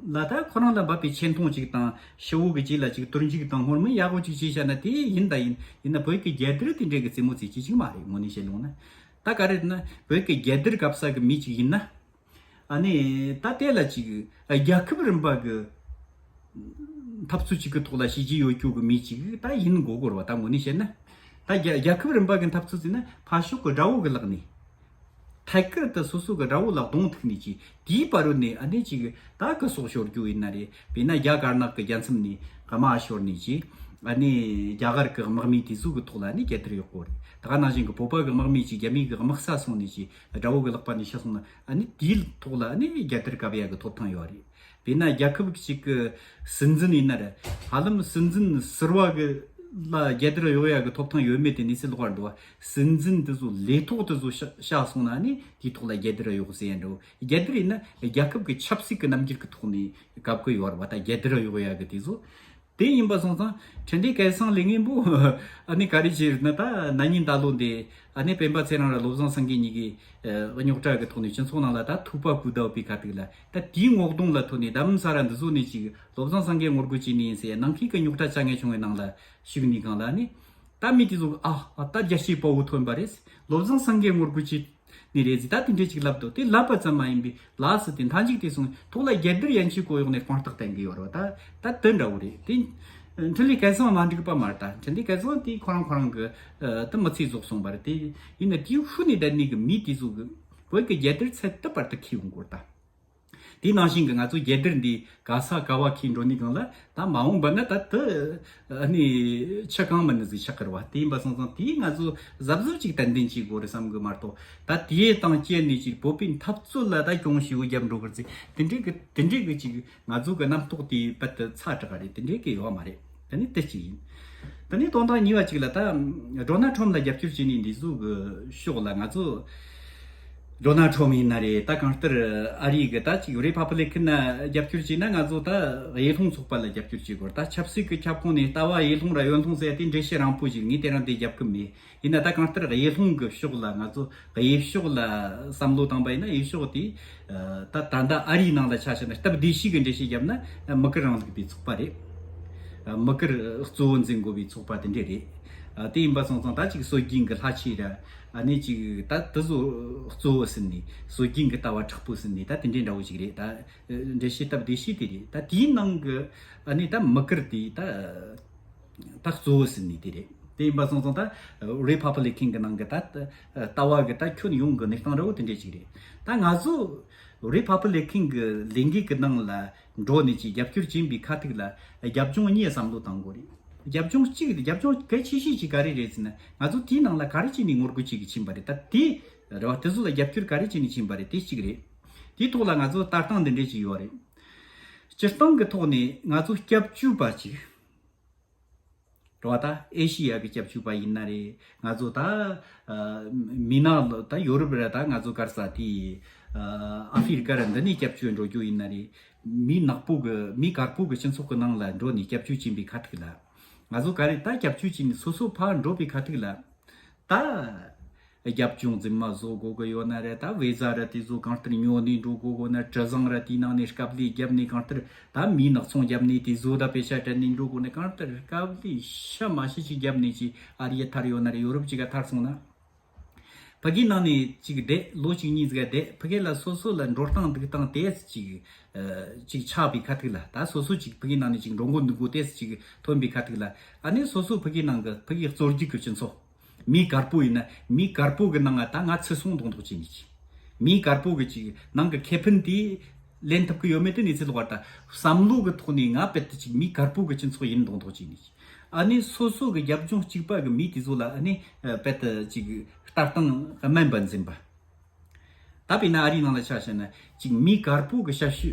ལ་ད་ཁོ་རང་ལ་འབབ་པའི་ཆེ་མཐོང་ཅིག་དང་ཞི་བོ་གི་རྗེས་ལ་ཅིག་དོར་འཇུག་དང་སྔོན་མ་ཡག་པོ་ཅིག་བྱས་བཞག་ན་དེ་ཡིན་ད་ཡིན། ཡིན་ན་བོད་ཀྱི་རྒྱལ་དར་དེ་འདྲས་གི་རྩེད་མོ་རྩེ་རྒྱུ་ཅིག་མ་རེད། དངོས་གནས་བཤད་ཡོང་ན་ད་ག་རེད་ན་བོད་ཀྱི་རྒྱལ་དར་གབ་ས་གི་མི་ཅིག་ཡིན་ན། ཨ་ནི་ད་དེ་ལ་ཅིག་རྒྱལ་ཁབ་རིམ་པ་གི་འཐབ་རྩོད་ཅིག་གི་ཐོག་ལ་བྱས་རྗེས་ཡོད་རྒྱུ་གི་མི་ཅིག་ད་ཡིན་དགོས་དགོས་རེད་བ། ད་དངོས་གནས་བཤད་ན་ད་རྒྱལ་རྒྱལ་ཁབ་རིམ་པ་གི་འཐབ་རྩོད་ཟེར་ན་ཕར་ཕྱོགས་གི་དགྲ་བོ་གི་ལག་ནས་ཐད་ཀར་དུ་སོ་སོ་གི་དགྲ་བོ་ལ་གདོང་ཐུག་ནས་ཅིག་དེའི་བར་རོལ་ནས་ཨ་ནི་ཅིག་ད་གི་སྲོག་ཤོར་རྒྱུ་ཡིན་ན་རེད། དཔེར་ན་རྒྱ་དཀར་ནག་གི་རྒྱལ་མཚམས་ནས་གི་མ་ཤོར་ནས་ཅིག་ཨ་ནི་རྒྱ་གར་གི་དམག་མི་དེ་ཚོ་གི་ཐོག་ལ་ཨ་ནི་རྒྱལ་དར་གཡོག་གོ་རེད། ད་ག་ནང་བཞིན་གི་བོད་པ་གི་དམག་མི་ཅིག་རྒྱ་མི་གི་དམག་ས་སོང་ནས་ཅིག་དགྲ་བོ་གི་ལག་པ་ནས་ཤི་སོང་ན་ཨ་ནི་དེའི་ཐོག་ལ་ཨ་ནི་རྒྱལ་དར་གབ་ཡ་གི་ཐོབ་ཐང་ཡོད་རེད། དཔེར་ན་རྒྱལ་ཁབ་ཅིག་གི་སྲིད་འཛིན་ཡིན་ན་རེད། ཧ་ལམ་སྲིད་འཛིན་ཟུར་པ་གི་ལ་རྒྱལ་དར་གཡོག་ཡ་གི་ཐོབ་ཐང་ཡོད་མེད་དེ་གནས་ཚུལ་ལོག་པ་འདུག་བ། སྲིད་འཛིན་དེ་ཚོ་ལས་ཐོག་དེ་ཚོ་ཤ་ཤ་སོང་ན་ཨ་ནི་དེའི་ཐོག་ལ་རྒྱལ་དར་གཡོག་ཟེར་ཡ་འདྲ་བོ། རྒྱལ་དར་ཡིན་ན་རྒྱལ་ཁབ་ཀྱི་ཆབ་སྲིད་ཀྱི་རྣམ་འགྱུར་གྱི་ཐོག་ནས་གབ་གི་ཡོད་རེད་བ། ད་རྒྱལ་དར་གཡོག་ཡ་གི་དེ་ཚོ། དེ་ཡིན་པ་སོང་ཙང་འཕྲིན་ལས་སྐལ་བཟང་ལས་ངན་པོ་ཨ་ནི་ག་རེ་བྱས་རེད་ན། ད་ན་ནིང་ད་ལོ་འདི་ཨ་ནི་སྤེན་པ་ཚེ་རིང་ར་བློ་བཟང་སེང་གེ་གཉིས་ཀྱི་རྙོག་དྲ་གི་ཐོག་ནས་སྤྱི་ཚོགས་ནང་ལ་ད་ཐུག་པ་ཁུ་བསྡད་པའི་ཁ་ཐུག་ལ། ད་དེའི་ངོ་གདོང་ལ་ཐོན་ནས་འདམ་ས་ར་འདི་ཚོ་ནས་ཅིག་བློ་བཟང་སེང་གེ་ངོ་རྒོལ་བྱས་ནི་ཡིན་ཟེར་ནང་ཁུལ་གྱི་རྙོག་དྲ་བྱ་ངན་བྱུང་བའི་ནང་ལ་ཞུགས་ནས་གང་ལ་ནི། ད་མི་དེ་ཚོ་ཨ་ཨ་ད་རྒྱལ་གཅེས་དཔའ་བོ་ཐོན་པ་རེད། བློ་བཟང་སེང་གེ་ངོ་རྒོལ་བྱས་ནི་རེད་ཟེར། ད་དེ་འདྲས་ཅིག་ལབ་འདུག་དེ་ལབ་པ་ཙམ་མ་ཡིན་པའི་ལགས་སུ་དེ་མཐའ་མཇུག་དེ་སོང་ཐོག་ལ་རྒྱལ་དར་ཡན་ཆད་བཀོད་ཡོང་ནས་དཔང་རྟགས་བསྟན་གི་ཡོད་རེད་བ། ད་ད་དེ་འདྲ་བོ་རེད། དེ་འཕྲིན་ལས་སྐལ་བཟང་མ་འགྲིག་པ་མ་རེད། ད་འཕྲིན་ལས་སྐལ་བཟང་དེ་ཁོ་རང་ཁོ་རང་གི་ད་མི་ཚེ་རྫོགས་སོང་བ་རེད། དེ་ཡིན་ན་དེའི་ཤུལ་ནས་བསྡད་ནི་གི་མི་དེ་ཚོ་གི་བོད་ཀྱི་རྒྱལ་དར་ཚད་དུ་བར་དུ་འཁྱེར་ཡོང་དགོས་ད། དེ་ནང་བཞིན་གྱི་ང་ཚོ་རྒྱལ་དར་འདི་ག་ས་ག་བ་འཁྱེར་འགྲོ་ནི་གང་ལ་ད་མ་འོངས་པ་ན་ད་དུ་ཨ་ནི་ཆི་གང་མིན་ནི་ཟིག་ཆགས་ཀྱི་རེད་བ། དེ་ཡིན་པ་སོང་ཙང་དེ་ང་ཚོ་གཟབ་གཟབ་ཅིག་ཏན་ཏན་བྱེད་དགོས་རེད་བསམ་གི་མ་གཏོགས། ད་དེའི་སྟེང་བཅད་ནས་ཅིག་བོད་པའི་འཐབ་རྩོད་ལ་ད་གྱོང་ཞེ་པོ་རྒྱབ་འགྲོ་གི་རེད་ཟེར། དེ་འདྲའི་གི་དེ་འདྲའི་གི་ཅིག་ང་ཚོ་གི་རྣམ་རྟོག་དེ་རྦད་དེ་ཚ་དྲགས་རེད། དེ་འདྲའི་གི་ཡོད་མ་རེད། དེ་ནི་དེ་གཅིག་ཡིན། དེ་ནི་དོན་དག་གཉིས་པ་གཅིག་ལ་ད་ཌོ་ནལ་ཁྲོམ་ལ་རྒྱབ་སྐྱོར་བྱེད་ནི་འདི་ཚོ་གི་ཕྱོགས་ལ་ང་ཚོ་ཌོ་ནལ་ཁྲོམ་ཡིན་ན་རེད། ད་གང་ལྟར་ཨ་རི་གི་ད་ཅིག་རི་ཕབ་ལི་ཁན་ན་རྒྱབ་སྐྱོར་བྱས་ན་ང་ཚོ་ད་གཡས་ལྷུང་ཚོགས་པ་ལ་རྒྱབ་སྐྱོར་བྱེད་དགོས། ད་ཆབ་སྲིད་ཀྱི་ཁྱབ་ཁོངས་ནས་ལྟ་བ་གཡས་ལྷུང་ར་གཡོན་ལྷུང་ཟེར་ཡ་དེ་འགྲེལ་བཤད་རིང་པོ་ཞིག་ངས་དེ་རིང་འདི་རྒྱབ་གི་མེད། ཡིན་ན་ད་གང་ལྟར་གཡས་ལྷུང་གི་ཕྱོགས་ལ་ང་ཚོ་གཡས་ཕྱོགས་ལ་བསམ་བློ་བཏང་པ་ཡིན་ན། གཡས་ཕྱོགས་དེ་ད་ད་ལྟ་ཨ་རིའི་ནང་ལ་ཆ་བཞག་ན་སྟབས་བདེ་ཤོས་ཀྱི་འགྲེལ་བཤད་བརྒྱབ་ན་མི་དཀར་རིང་ལུགས་པའི་ཚོགས་པ་རེད། མི་དཀར་གཙོ་བོ་འཛིན་དགོས་པའི་ཚོགས་པ་དེ་འདྲས་རེད། དེ་ཡིན་པ་སོང་ཙང་ད་ཅིག་སྲོལ་རྒྱུན་གྱི་ལྷ་ཆས་ར་ཨ་ནི་ཅིག་ད་དེ་ཚོ་གཙོ་བོ་ཟིན་ནས་སྲོལ་རྒྱུན་གྱི་ལྟ་བ་དྲག་པོ་ཟིན་ནས་ད་དེ་འདྲས་འདྲ་བོ་ཞིག་རེད། ད་འགྲེལ་བཤད་སྟབས་བདེ་ཤོས་དེ་རེད། ད་དེའི་ནང་གི་ཨ་ནི་ད་མི་དཀར་དེ་ད། ད་གཙོ་བོ་ཟིན་ནི་དེ་རེད། དེ་ཡིན་པ་སོང་ཙང་ད་རི་ཕབ་ལི་ཁན་གི་ནང་གི་ད་ལྟ་བ་གི་ད་ཁྱོན་ཡོངས་གི་གནས་སྟངས་འདྲ་བོ་དེ་འདྲས་ཅིག་རེད། ད་ང་ཚོ་རི་ཕབ་ལི་ཁན་གི་ལས་འགུལ་གི་ནང་ལ་འགྲོ་ནས་ཅིག་རྒྱབ་སྐྱོར་བྱེད་པའི་ཁ་ཐུག་ལ་རྒྱབ་ལྗོངས་གཉིས་བསམ་བློ་བཏང་དགོས་རེད། རྒྱབ་ལྗོངས་གཅིག་རྒྱབ་ལྗོངས་གལ་ཆེ་ཤོས་ཅིག་ག་རེ་རེད་ཟེར་ན། ང་ཚོ་དེའི་ནང་ལ་ག་རེ་བྱས་ནས་ངོ་རྒོལ་བྱེད་གི་ཕྱིན་པ་རེད། ད་དེ་རེད་བ། དེ་ཚོ་ལ་རྒྱབ་སྐྱོར་ག་རེ་བྱས་ནས་ཕྱིན་པ་རེད། དེ་གཅིག་རེད། དེའི་ཐོག་ལ་ང་ཚོ་ལྟ་སྟངས་འདི་འདྲས་ཅིག་ཡོད་རེད། སྤྱིར་བཏང་གི་ཐོག་ནས་ང་ཚོ་སྐྱབས་བཅོལ་བ་ཅིག་རེད་བ། ད་ཨེ་ཤི་ཡ་གི་སྐྱབས་བཅོལ་བ་ཡིན་ན་རེད། ང་ཚོ་ད་ཨ་མི་ནག་ད་ཡོ་རོབ་ར་ད་ང་ཚོ་ག་རེ་ཟེར་དེ་ཨ་ཨ་ཧྥེ་རི་ཀ་ར་འདི་ནས་སྐྱབས་བཅོལ་འགྲོ་རྒྱུ་ཡིན་ན་རེད། མི་ནག་པོ་གི་མི་དཀར་པོ་གི་སྤྱི་ཚོགས་གི་ནང་ལ་འགྲོ་ནས་སྐྱབས་བཅོལ་བྱེད་པའི་ཁ་ཐུག་ལ་ང་ཚོ་ག་རེ་ད་སྐྱབས་བཅོལ་བྱས་ནས་སོ་སོ་ཕར་འགྲོ་པའི་ཁ་ཐུག་ལ། ད་རྒྱབ་ལྗོངས་འཛིན་མ་བཟོ་དགོས་གི་ཡོད་ན་རེད། ད་བི་ཟ་ར་དེ་ཚོ་གང་ལྟར་ཉོ་ནས་འགྲོ་དགོས་གོ་ན། གྲུ་གཟིངས་ར་དེའི་ནང་ནས་དཀའ་ལས་བརྒྱབ་ནས། གང་ལྟར་ད་མིའི་ནག་ཚོང་བརྒྱབ་ནས། དེ་བཟོ་ད་པེ་ཤ་སྤྲད་ནས་འགྲོ་དགོས་ན། གང་ལྟར་དཀའ་ལས་ཤ་མ་ཤི་ཅིག་བརྒྱབ་ནས་ཅིག་ཨ་རི་ཡ་ཐར་ཡོད་ན་རེད། ཡོ་རོབ་ཅིག་ག་ཐར་སོང་ན། ཕ་གིའི་ནང་ནས་ཅིག་བསྡད། ལོ་གཅིག་གཉིས་ཟིག་བསྡད། ཕ་གི་ལ་སོ་སོ་ལ་འགྲོ་སྟངས་འདུག་སྟངས་དེ་ཅིག་ཨ་ཅིག་ཆགས་པའི་ཁ་ཐུག་ལ། ད་སོ་སོ་ཅིག་ཕ་གིའི་ནང་ནས་ཅིག་འགྲོ་མགོ་འདུག་མགོ་དེ་ཅིག་ཐོན་པའི་ཁ་ཐུག་ལ། ཨ་ནི་སོ་སོ་ཕ་གིའི་ནང་གི་ཕ་གིའི་གཙོ་རྒྱུག་གི་སྤྱི་ཚོགས། མིའི་གར་པོ་ཡིན་ན་མིའི་གར་པོ་གི་ནང་ང་ད་ང་ཚུད་སོང་མདོག་མདོག་བྱས་ནས་ཅིག་མིའི་གར་པོ་གི་ཅིག་ནང་གི་ཁེ་ཕན་དེ་ལེན་ཐུབ་གི་ཡོད་མེད་དེ་གནས་ཚུལ་བར་ད་བསམ་བློ་གི་ཐོག་ནས་ང་རྦད་དེ་ཅིག་མིའི་གར་པོ་གི་སྤྱི་ཚོགས་ཡིན་མདོག་མདོག་བྱས་ནས་ཅིག་ཨ་ནི་སོ་སོ་གི་རྒྱབ་ལྗོངས་གཅིག་པ་གི་མི་དེ་ཚོ་ལ་ཨ་ནི་ཨ་རྦད་དེ་ཅིག་ལྟ་སྟངས་དམན་པ་འཛིན་པ། ད་དཔེར་ན་ཨ་རིའི་ནང་ལ་ཆ་བཞག་ན་ཅིག་མིའི་གར་པོ་གི་ཞབས་ཞུ་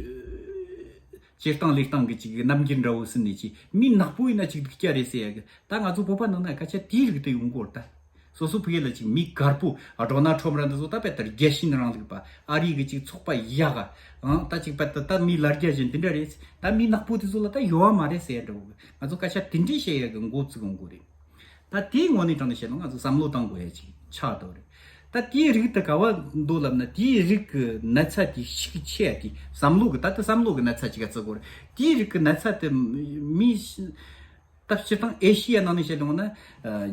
བྱེད་སྟངས་ལས་སྟངས་གི་ཅིག་རྣམ་འགྱུར་འདྲ་བོ་ཟིན་ནས་ཅིག་མི་ནག་པོ་ཡིན་ན་ཅིག་སྡུག་ཅག་རེད་ཟེར་ཡ་གི། ད་ང་ཚོ་བོད་པ་ནང་ན་སྐད་ཆ་དེའི་རིགས་དེ་ཡོང་གི་ཡོད་རེད་ད། སོ་སོ་ཕ་གི་ལ་ཅིག་མིའི་གར་པོ་ཨ་ཌོ་ནལ་ཊམ་ར་འདི་ཚོ་ད་དཔེ་ལྟར་རྒྱལ་ཞེན་རང་ལུགས་པ། ཨ་རི་གི་ཅིག་ཚོགས་པ་ཡག་ག་ཨང་ད་ཅིག་དཔེ་ད་ད་མི་ལ་རྒྱ་ཅན་དེ་འདྲ་རེད། ད་མི་ནག་པོ་དེ་ཚོ་ལ་ད་ཡོད་བ་མ་རེད་ཟེར་ཡ་འདྲ་བོ་གི། ང་ཚོ་སྐད་ཆ་དེ་འདྲས་བཤད་ཡ་གི་འགོ་བཙུགས་ཡོང་གི་རེད། ད་དེའི་ངོས་ནས་དྲངས་ནས་བཤད་ན་ང་ཚོ་བསམ་བློ་བཏང་དགོས་ཡ་ཅིག་ཆགས་འདུག་རེད། ད་དེའི་རིགས་དེ་ག་བ་འདུག་ལབ་ན། དེའི་རིགས་ཀྱི་ན་ཚ་དེ་ཤུགས་ཆེ་ཡ་དེ་བསམ་བློ་གི། ད་ལྟ་བསམ་བློ་གི་ན་ཚ་ཅིག་ག་བརྩི་དགོས་རེད། དེའི་རིགས་ཀྱི་ན་ཚ་དེ་མི་ད་སྤྱིར་བཏང་ཨེ་ཤི་ཡ་ནང་ནས་བཤད་ཡོང་ན། ཨ་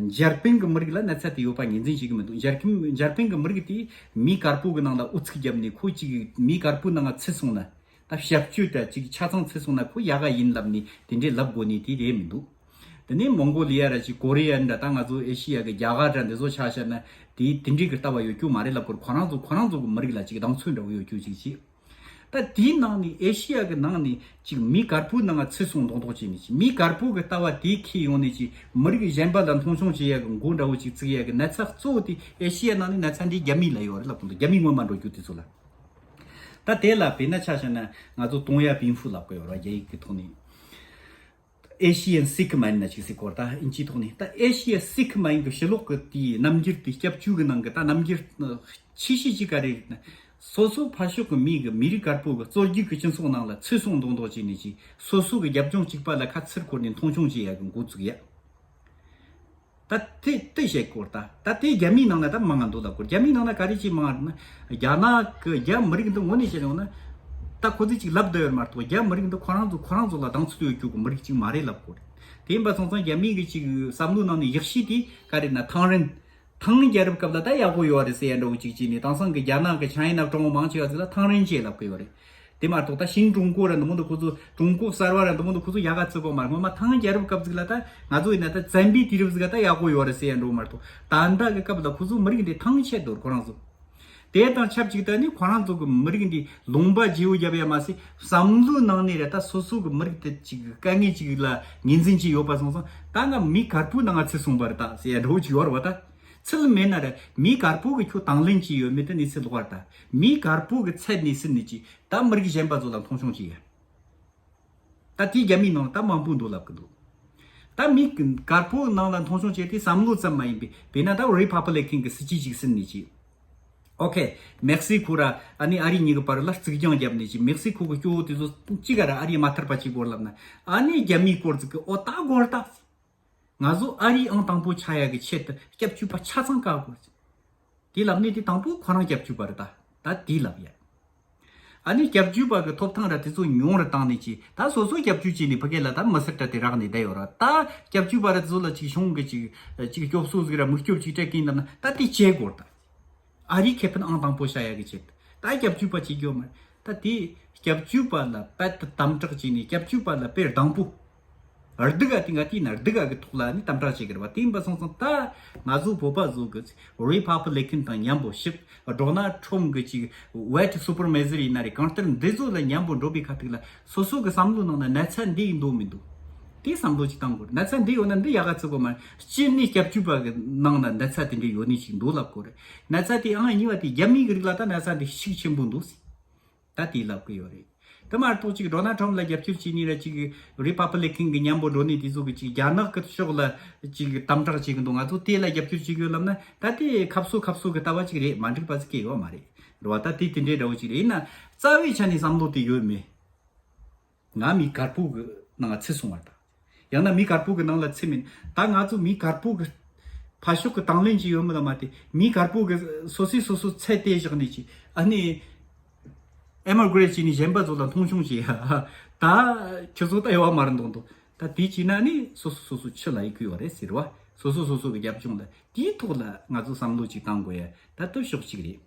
འཇར་པན་གྱི་མི་རིགས་ལ་ན་ཚ་དེ་ཡོད་པ་ངོས་འཛིན་བྱེད་ཀྱི་མི་འདུག་འཇར་པན་འཇར་པན་གྱི་མི་རིགས་དེ་མིའི་གར་པོ་གི་ནང་ལ་ཨུ་ཚུགས་བརྒྱབ་ནས་ཁོ་ཅིག་མིའི་གར་པོའི་ནང་ང་ཚུད་སོང་ན། ད་ཞབས་ཞུ་དང་ཅིག་ཆ་ཚང་ཚུད་སོང་ན་ཁོ་ཡག་ག་ཡིན་ལབ་ནས་དེ་འདྲའི་ལབ་དགོས་ནི་དེ་རེད་མི་འདུག་དེ་ནས་མོང་གོ་ལི་ཡ་ར་ཅིག་ཀོ་རི་ཡ་འདྲ། ད་ང་ཚོ་ཨེ་ཤི་ཡ་གི་རྒྱ་གར་འདྲ་འདི་ཚོ་ཆ་བཞག་ན་དེ་དེ་འདྲའི་གི་ལྟ་བ་ཡོད་རྒྱུ་མ་རེད་ལབ་དགོས། ཁོ་རང་ཚོ་ཁོ་རང་ཚོ་གི་མི་རིགས་ལ་ཅིག་གདེང་ཚོད་འདྲ་བོ་ཡོད་རྒྱུ་ཅིག་བྱེད། ད་དེའི་ནང་ནས་ཨེ་ཤི་ཡ་གི་ནང་ནས་ཅིག་མིའི་གར་པོའི་ནང་ང་ཚུད་སོང་མདོག་མདོག་བྱས་ནས་ཅིག་མིའི་གར་པོ་གི་ལྟ་བ་དེ་འཁྱེར་ཡོང་ནས་ཅིག་མི་རིགས་གཞན་པ་ལ་མཐོང་ཆུང་བྱེད་ཡ་གི་འགོ་འདྲ་བོ་ཅིག་བཙུགས་ཡ་གི་ན་ཚ་གཙོ་བོ་དེ་ཨེ་ཤི་ཡ་ནང་ནས་ན་ཚ་འདི་རྒྱ་མི་ལ་ཡོད་རེད་ལབ་དང་། རྒྱ་མི་སྔོན་མ་འགྲོ་རྒྱུ་དེ་ཚོ་ལ། ད་དེ་ལ་དཔེར་ན་ཆ་བཞག་ན་ང་ཚོ་ཏུང་ཡ་པིན་ཧྥུ་ལབ་གི་ཡོད་ར། རྒྱ་ཡིག་གི་ཐོག་ནས། Asian Sikh མ་ཡིན་ན་ཅིག་ཟེར་གོ་ར། ད་ཨིན་ཇིའི་ཐོག་ནས། ད་ཨེ་ཤི་ཡ་སི་ཁི་མ་ཡིན་གི་ཕྱི་ལོགས་གི་དེའི་རྣམ་འགྱུར་དེ་སྐྱབས་བཅོལ་གི་ནང་གི་ད་རྣམ་འགྱུར་ཆེ་ཤོས་ཅིག་ག་རེ་རེད་ན། སོ་སོ་ཕར་ཕྱོགས་གི་མི་གི་མི་རིགས་དཀར་པོ་གི་གཙོ་རྒྱུག་གི་སྤྱི་ཚོགས་ནང་ལ་ཚུད་སོང་མདོག་མདོག་བྱས་ནས་ཅིག་སོ་སོ་གི་རྒྱབ་ལྗོངས་གཅིག་པ་ལ་ཁ་ཚུར་འཁོར་ནས་མཐོང་ཆུང་བྱེད་ཡ་གི་འགོ་བཙུགས་ཡ། ད་དེ་དེ་བཤད་དགོས་རེད། ད་ད་དེ་རྒྱ་མིའི་ནང་ན་ད་མང་ང་འདུག་ལབ་དགོས། རྒྱ་མིའི་ནང་ན་ག་རེ་ཅིག་མང་ང་རེད་ན། རྒྱ་ནག་གི་རྒྱ་མི་རིགས་འདི་ངོས་ནས་བཤད་ཡོང་ན། ད་ཁོ་ཚོས་ཅིག་ལབ་བསྡད་ཡོད་མ་གཏོགས། རྒྱ་མི་རིགས་འདི་ཁོ་རང་ཚོ་ཁོ་རང་ཚོ་ལ་གདེང་ཚོད་ཡོད་རྒྱུ་གི་མི་རིགས་ཅིག་མ་རེད་ལབ་དགོས་རེད། དེ་ཡིན་པ་སོང་ཙང་རྒྱ་མིའི་གི་ཅིག་བསམ་བློའི་ནང་ནས་ཡག་ཤོས་དེ་ག་རེ་ན། ཐང་རིན། ཐང་རྒྱལ་རབས་སྐབས་ལ་ད་ཡག་པོ་ཡོད་རེད་ཟེར་ཡ་འདྲ་བོ་ཅིག་བྱས་ནས། དེང་སང་གི་རྒྱ་ནག་གི་ཆའི་ན་ཀྲུང་མང་ཆེ་བ་ཟིག་ལ་ཐང་རིན་ཅེས་ལབ་གི་ཡོད་རེད། དེ་མ་གཏོགས་ད་ཤིང་ཀྲུང་གོ་ར་འདི་མོ་འདི་ཁོ་ཚོ། ཀྲུང་གོ་གསར་བ་ར་འདི་མོ་འདི་ཁོ་ཚོ་ཡག་ག་བརྩི་གོ་མ་རེད། སྔོན་མ་ཐང་རྒྱལ་རབས་སྐབས་ཟིག་ལ་ད་ང་ཚོ་ཡིན་ན་ད་བཙན་པོའི་དུས་རབས་ཟིག་ལ་ད་ཡག་པོ་ཡོད་རེད་ཟེར་ཡ་འདྲ་བོ་མ་གཏོགས། ད་ལྟ་གི་སྐབས་ལ་ཁོ་ཚོ་མི་རིགས་འདི་ཐང་ཆད་འདུག་ཁོ་རང་ཚོ། དེ་དང་ཆབས་ཅིག་ད་ནི་ཁོ་རང་ཚོ་གི་མི་རིགས་འདི་ལུང་པ་བརྗེ་པོ་རྒྱབ་ཡ་མ་ཟད། བསམ་བློའི་ནང་ནས་ར་ད་སོ་སོ་གི་མི་རིགས་དེ་ཅིག་དཀའ་ངལ་ཅིག་ལ་ངོས་འཛིན་ཅིག་ཡོད་པ་སོང་ཙང་། ད་ང་མིའི་གར་པོའི་ནང་ང་ཚུད་སོང་བ་རེད་ད་ཟེར་ཡ་འདྲ་བོ་ཅིག་ཡོད་རེད་བ། ད་ཚུལ་མེད་ན་ར་མིའི་གར་པོ་གི་ཁྱོད་དང་ལེན་ཅིག་ཡོད་མེད་དེ་གནས་ཚུལ་ལོག་པ་རེད། ད་མིའི་གར་པོ་གི་ཚད་ནས་ཟིན་ནས་ཅིག་ད་མི་རིགས་གཞན་པ་ཚོ་ལ་མཐོང་ཆུང་ཅིག་ཡ། ད་དེའི་རྒྱ་མིའི་ནང་ད་མང་པོ་འདུག་ལབ་གི་འདུག་ད་མིའི་གར་པོ་ནང་ལ་མཐོང་ཆུང་བྱས་ཏེ་བསམ་བློ་ཙམ་མ་ཡིན་པའི། དཔེར་ན་ད་རི་ཕབ་ལི་ཀན་གི་སྲིད་ཇུས་ཅིག་ཟིན་ནས་ཅིག་ཨོ་ཁེ། མེག་སི་ཁོ་ར་ཨ་ནི་ཨ་རི་གཉིས་ཀྱི་བར་ལ་རྩིག་གྱང་བརྒྱབ་ནས་ཅིག་མེག་སི་ཁོ་གི་སྐྱོ་བོ་དེ་ཚོ་གཅིག་ག་ར་ཨ་རི་མ་ཐར་པ་ཅིག་བོར་ལབ་ན། ཨ་ནི་རྒྱ་མིའི་སྐོར་ཅིག་གི་ཨོ་ད་གོ་ར་ད། ང་ཚོ་ཨ་རིའི་ཨང་དང་པོ་ཆགས་ཡ་གི་ཆེད་དུ་སྐྱབས་བཅོལ་བ་ཆ་ཚང་བཀག་དགོས། དེ་ལབ་ནས་དེ་དང་པོ་ཁོ་རང་སྐྱབས་བཅོལ་བ་རེད་ད། ད་དེ་ལབ་ཡ། ཨ་ནི་སྐྱབས་བཅོལ་བ་གི་ཐོབ་ཐང་ར་དེ་ཚོ་ཉུང་རུ་བཏང་ནས་ཅིག་ད་སོ་སོ་སྐྱབས་བཅོལ་བྱས་ནས་ཕ་གི་ལ་ད་མི་སེར་འདྲ་དེ་རག་ནས་བསྡད་ཡོད་ར། ད་སྐྱབས་བཅོལ་བ་ར་དེ་ཚོ་ལ་ཅིག་གཞུང་གི་ཅིག་ཅིག་སྐྱོབ་གསོ་ཟིག་ར་མི་སྐྱོབ་ཅིག་སྤྲད་གིན་ལབ་ན། ད་དེ་བྱེད་དགོས་རེད་ད། ཨ་རིའི་ཁེ་ཕན་ཨང་དང་པོ་བྱ་ཡ་གི་ཆེད་དུ། ད་སྐྱབས་བཅོལ་བ་བྱེད་རྒྱུ་མ་རེད། ད་དེ་སྐྱབས་བཅོལ་བ་ལ་རྦད་དེ་དམ་དྲག་བྱས་ནས། སྐྱབས་བཅོལ་བ་ལ་དཔེ་སྡང་པོ། སྡུག་ག་དེ་ང་དེ་ན་སྡུག་ག་གི་ཐོག་ལ་ནི་དམ་དྲག་བྱེད་ཀྱི་རེད་བ། དེ་ཡིན་པ་སོང་ཙང་ད་ང་ཚོ་བོད་པ་ཚོ་གི་རི་ཕབ་ལི་ཀན་དང་མཉམ་པོ་ཞིག་ཌོ་ནལ་ཊྲམ་གི་ཅིག་ཝའི་ཊི་སུ་པར་མེ་ཟེར་ཡིན་ན་རེད། གང་ལྟར་འདི་ཚོ་ལ་མཉམ་པོ་འགྲོ་བའི་ཁ་ཐུག་ལ་སོ་སོ་གི་བསམ་བློའི་ནང་ན་ན་ཚ་འདི་ཡིན་འདུག་མི་འདུག་དེ་བསམ་བློ་ཅིག་བཏང་དགོས། ན་ཚ་འདི་ཡོད་ན་འདི་ཡག་ག་བརྩི་དགོས་མ་རེད། སྤྱིར་ནི་སྐྱབས་བཅོལ་བ་གི་ནང་ན་ན་ཚ་དེ་འདྲ་ཡོད་ནི་ཞིག་འདུག་ལབ་དགོས་རེད། ན་ཚ་དེ་ཨང་གཉིས་པ་དེ་རྒྱ་མི་གི་རིགས་ལ་ད་ན་ཚ་འདི་ཤུགས་ཆེན་པོ་འདུག་ཟེར། ད་དེ་ལབ་གི་ཡོད་རེད། དེ་མ་གཏོགས་ཅིག་ཌོ་ནལ་ཊྲམ་ལ་རྒྱབ་སྐྱོར་བྱེད་ནི་ར་ཅིག་རི་ཕབ་ལི་ཀན་གི་མཉམ་པོ་འགྲོ་ནི་དེ་ཚོ་གི་ཅིག་རྒྱ་ནག་གི་ཕྱོགས་ལ་ཅིག་དམ་དྲག་བྱེད་གི་འདུག་ང་ཚོ་དེ་ལ་རྒྱབ་སྐྱོར་བྱེད་གི་ཡོད་ལབ་ན། ད་དེ་ཁ་གསོ་ཁ་གསོ་གི་ལྟ་བ་ཅིག་རེད། མ་འགྲིག་པ་ཟིག་གི་ཡོད་མ་རེད། རེད་བ། ད་དེ་དེ་འདྲའི་འདྲ་བོ་ཅིག་རེད། ཡིན་ན་རྩ་བའི་ཆ་ནས་བསམ་བློ་དེ་ཡོད་མེད། ང་མི་དཀར་པོ་གི་ནང་ཚུད་སོང་བ་དང་། ཡང་ན་མི་དཀར་པོ་གི་ནང་ལ་ཚུད་མིན། ད་ང་ཚོ་མི་དཀར་པོ་གི་ཕར་ཕྱོགས་གི་དང་ལེན་ཅིག་ཡོད་མེད་ལ་མ་ལྟོས། མི་དཀར་པོ་གི་སོ་སོས་སོ་སོ་ཚད་དེ་བཞག་ནས་ཅིག་ཨ་ནི་ཨེ་མི་གྷི་རེཊ་བྱས་ནས་གཞན་པ་ཚོ་ལ་མཐོང་ཆུང་བྱེད་ཡ། ད་ཁྱོད་ཚོ་ད་ཡོད་བ་མ་རེད་མདོག་མདོག་ད་དེ་བྱས་ན་ནི་སོ་སོ་སོ་སོ་ཕྱི་ལ་ཡི་གུ་ཡོད་རེད་ཟེར་བ། སོ་སོ་སོ་སོ་གི་རྒྱབ་ལྗོངས་ལ། དེའི་ཐོག་ལ་ང་ཚོ་བསམ་བློ་ཅིག་བཏང་དགོས་ཡ་ད་དེ་ཕྱོགས་གཅིག་རེད།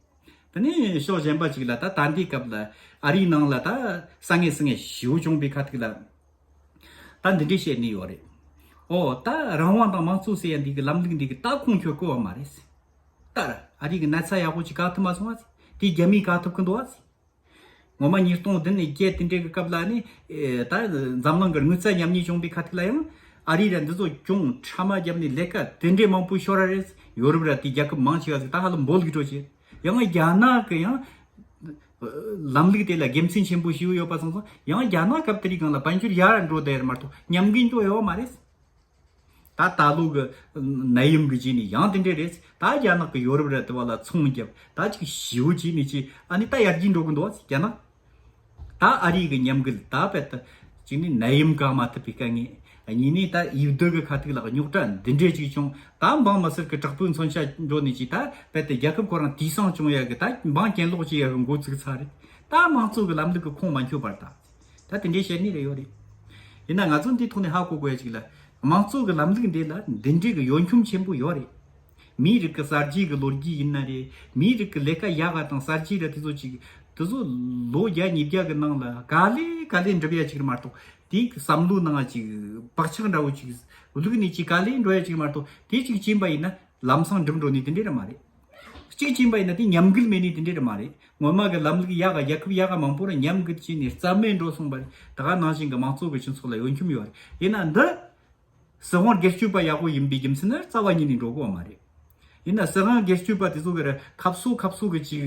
དེ་ནས་ཕྱོགས་གཞན་པ་ཅིག་ལ་ད་ད་ལྟའི་སྐབས་ལ་ཨ་རིའི་ནང་ལ་ད་ས་ངན་སི་ངན་ཞེ་པོ་བྱུང་བའི་ཁ་ཐུག་ལ་ད་འདི་འདྲས་བཤད་ནི་ཡོད་རེད། ཨོ་ད་རང་དབང་དང་དམངས་གཙོ་ཟེར་ཡ་འདི་གི་ལམ་ལུགས་འདི་གི་ད་ཁོང་ཁྱོད་གོ་བ་མ་རེད། ད་ར་ཨ་རི་གི་ན་ཚ་ཡག་པོ་ཅིག་ག་ཐུབ་མ་སོང་བ་ཟེར། དེ་རྒྱ་མིས་ག་ཐུབ་གི་འདུག་བ་ཟེར། ངོ་མ་ཉིས་སྟོང་བདུན་ནས་བརྒྱད་དེ་འདྲའི་གི་སྐབས་ལ་ནི་ཨེ་ད་འཛམ་གླིང་གི་དངུལ་རྩ་ཉམས་ཉེས་བྱུང་བའི་ཁ་ཐུག་ལ་ཡང་ཨ་རི་ར་འདི་ཚོ་གྱོང་ཕྲ་མ་བརྒྱབ་ནས་ལས་ཀ་དེ་འདྲའི་མང་པོ་ཤོར་ར་རེད། ཡོ་རོབ་ར་དེ་རྒྱལ་ཁབ་མང་ཆེ་བ་ཟིག་ད་ཧ་ལམ་འབོལ་གི་འགྲོ་ཆེ། ཡང་རྒྱ་ནག་གི་ཡང་ལམ་ལུགས་དེ་ལ་དགེ་མཚན་ཆེན་པོ་ཞིག་ཡོད་པ་སོང་ཙང་ཡང་རྒྱ་ནག་སྐབས་དེ་རིང་སྒང་ལ་དཔལ་འབྱོར་ཡར་འགྲོ་བསྡད་ཡོད་མ་གཏོགས་ཉམས་རྒུད་འགྲོ་ཡོད་མ་རེད། ད་ད་ལོ་གི་ནད་ཡམས་གི་རྗེས་ནས་ཡང་དེ་འདྲས་རེད། ད་རྒྱ་ནག་གི་ཡོ་རོབ་ར་དེ་བ་ལ་ཚོང་རྒྱབ་ད་ཅིག་ཞེ་པོ་བྱས་ནས་ཅི་ཨ་ནི་ད་ཡར་རྒྱས་འགྲོ་གི་འདུག་བ་རྒྱ་ནག་ད་ཨ་རི་གི་ཉམས་རྒུད་ད་བད་ད་ཅིག་ནི་ནད་ཡམས་བཀག་མ་ཐུབ་པའི་དཀའ་ངལ། གཉིས་ནས་ད་ཡུལ་སྡེ་གི་ཁ་ཐུག་ལ་རྙོག་དྲ་འདི་འདྲས་ཅིག་བྱུང་། ད་འབངས་མི་སེར་གི་དྲག་པོའི་མཚོན་ཆ་འགྲོ་ནས་ཅི་ད་བད་དེ་རྒྱལ་ཁབ་ཁོ་རང་དེང་སང་སྐྱོང་ཡ་གི་ད་འབངས་གྱེན་ལོག་བྱེད་ཡ་གི་འགོ་ཚུགས་ཚར་རེད། ད་དམངས་གཙོ་གི་ལམ་ལུགས་གི་ཁོང་མ་འཁྱོལ་བར་ད། ད་དེ་འདྲའི་བཤད་ནི་རེ་ཡོད་རེད། ཡིན་ན་ང་ཚོ་འདིའི་ཐོག་ནས་ཧ་གོ་དགོས་ཡ་ཅིག་ལ། དམངས་གཙོ་གི་ལམ་ལུགས་འདི་ལ་འདི་འདྲའི་གི་གཡོ་འཁྱོམ་ཆེན་པོ་ཡོད་རེད། མིའི་རིགས་ཀྱི་གསར་བརྗེ་གི་ལོ་རྒྱུས་ཡིན་ན་རེད། མིའི་རིགས་ཀྱི་ལས་ཀ་ཡག་ག་དང་གསར་བརྗེ་ར་དེ་ཚོ་ཅིག་དེ་ཚོ་ལོ་བརྒྱ་ཉིས་བརྒྱ་གི་ནང་ལ་ག་ལེ་ག་ལེ་འགྲུབ་ཡ་ཅིག་རེད་མ་གཏོགས་དེའི་བསམ་བློ་ནང་ཅིག་བག་ཆགས་འདྲ་བོ་ཅིག་བླུགས་ནས་ཅིག་ག་ལེ་འགྲོ་ཡ་ཅིག་མ་གཏོགས་དེ་ཅིག་ཕྱིན་པ་ཡིན་ན། ལམ་སང་འགྲིམ་འགྲོ་ནི་དེ་འདྲས་ར་མ་རེད། གཅིག་ཕྱིན་པ་ཡིན་ན་དེ་ཉམས་རྒུད་མེད་ནི་དེ་འདྲས་ར་མ་རེད། ངོ་མ་གི་ལམ་ལུགས་ཡག་ག་རྒྱལ་ཁབ་ཡག་ག་མང་པོ་ར་ཉམས་རྒུད་བྱས་ནས་རྩ་མེད་འགྲོ་སོང་བ་རེད། ད་ག་ནང་བཞིན་གི་དམངས་གཙོ་གི་སྤྱི་ཚོགས་ལ་གཡོ་འཁྱོམ་ཡོད་རེད། ཡིན་ན་འདི་སྲིད་དབང་སྒེར་གཅོད་པ་ཡག་པོ་ཡིན་པའི་རྒྱུ་མཚན་ནི་རྩ་བ་ཉིད་ནས་འགྲོ་གི་ཡོད་མ་རེད། ཡིན་ན་སྲིད་དབང་སྒེར་གཅོད་པ་དེ་ཚོ་གི་ར་ཁ་སོ་ཁ་སོ་གི་ཅིག་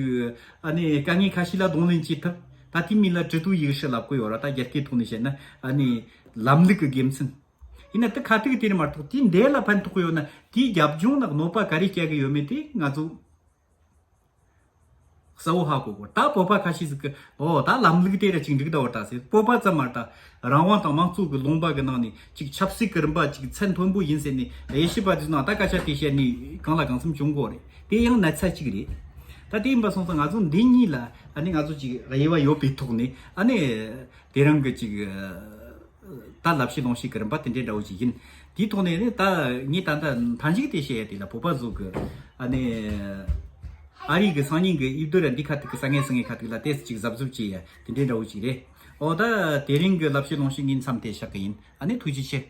ཨ་ནི་དཀའ་ངལ་ཁ་ཤས་ལ་གདོང་ལེན་བྱེད་ཐུབ། ད་དེ་མིན་ལ་ཀྲི་ཏུའུ་ཡིག་ཧྲི་ལབ་གི་ཡོད་ར། ད་རྒྱ་སྐད་ཐོག་ནས་བཤད་ན་ཨ་ནི་ལམ་ལུགས་གི་དགེ་མཚན། ཡིན་ན་དེ་ཁ་ཐུག་དེ་རེད་མ་གཏོགས་དེ་འདས་ལ་ཕན་ཐོགས་ཀྱི་ཡོད་ན་དེའི་རྒྱབ་ལྗོངས་ལ་གནོད་པ་ག་རེ་སྐྱེལ་གི་ཡོད་མེད་དེ་ང་ཚོ་གསལ་བོ་ཧ་གོ་དགོས། ད་བོད་པ་ཁ་ཤས་ཟིག་གི་ཨོ་ད་ལམ་ལུགས་དེ་ར་ཅིག་འགྲིག་ད་བར་ད་ཟེར། བོད་པ་ཙམ་མ་རེད། ད་རང་དབང་དང་དམངས་གཙོ་གི་ལུང་པ་གི་ནང་ནས་ཅིག་ཆབ་སྲིད་ཀྱི་རིམ་པ་ཅིག་ཚད་མཐོན་པོ་ཡིན་ཟེར་ནས་དབྱེ་ཞིབ་པ་དེ་ཚོ་ནང་ད་སྐད་ཆ་དེ་བཤད་ནས་གང་ལ་གང་འཚམ་བྱུང་གོ་རེད། དེ་ཡང་ན་ཚ་གཅིག་རེད། ད་དེ་ཡིན་པ་སོང་ཙང་ང་ཚོ་འདི་གཉིས་ལ་ཨ་ནི་ང་ཚོ་ཅིག་དབྱེ་བ་ཡོད་པའི་ཐོག་ནས་ཨ་ནི་དེ་རང་གི་ཅིག་ད་ལབ་བྱེད་ལོང་བྱེད་ཀྱི་རིམ་པ་དེ་འདྲའི་འདྲ་བོ་ཅིག་ཡིན། དེའི་ཐོག་ནས་ནི་ད་ངས་ད་ལྟ་མཐའ་མཇུག་དེ་བཤད་ཡ་དེ་ལ་བོད་པ་ཚོ་གི་ཨ་ནི་ཨ་རི་གི་སང་ཉིན་གི་ཨིབ་དོ་ར་འདི་ཁ་ཐུག་གི་ས་ངན་སང་ངན་ཁ་ཐུག་ལ་ཏེས་ཅིག་གཟབ་གཟབ་བྱེད་ཡ་དེ་འདྲའི་འདྲ་བོ་ཅིག་རེད། ཨོ་ད་དེ་རིང་གི་ལབ་བྱེད་ལོང་བྱེད་ངས་མཚམས་དེ་བཞག་གི་ཡིན། ཨ་ནི་ཐུགས་རྗེ་ཆེ།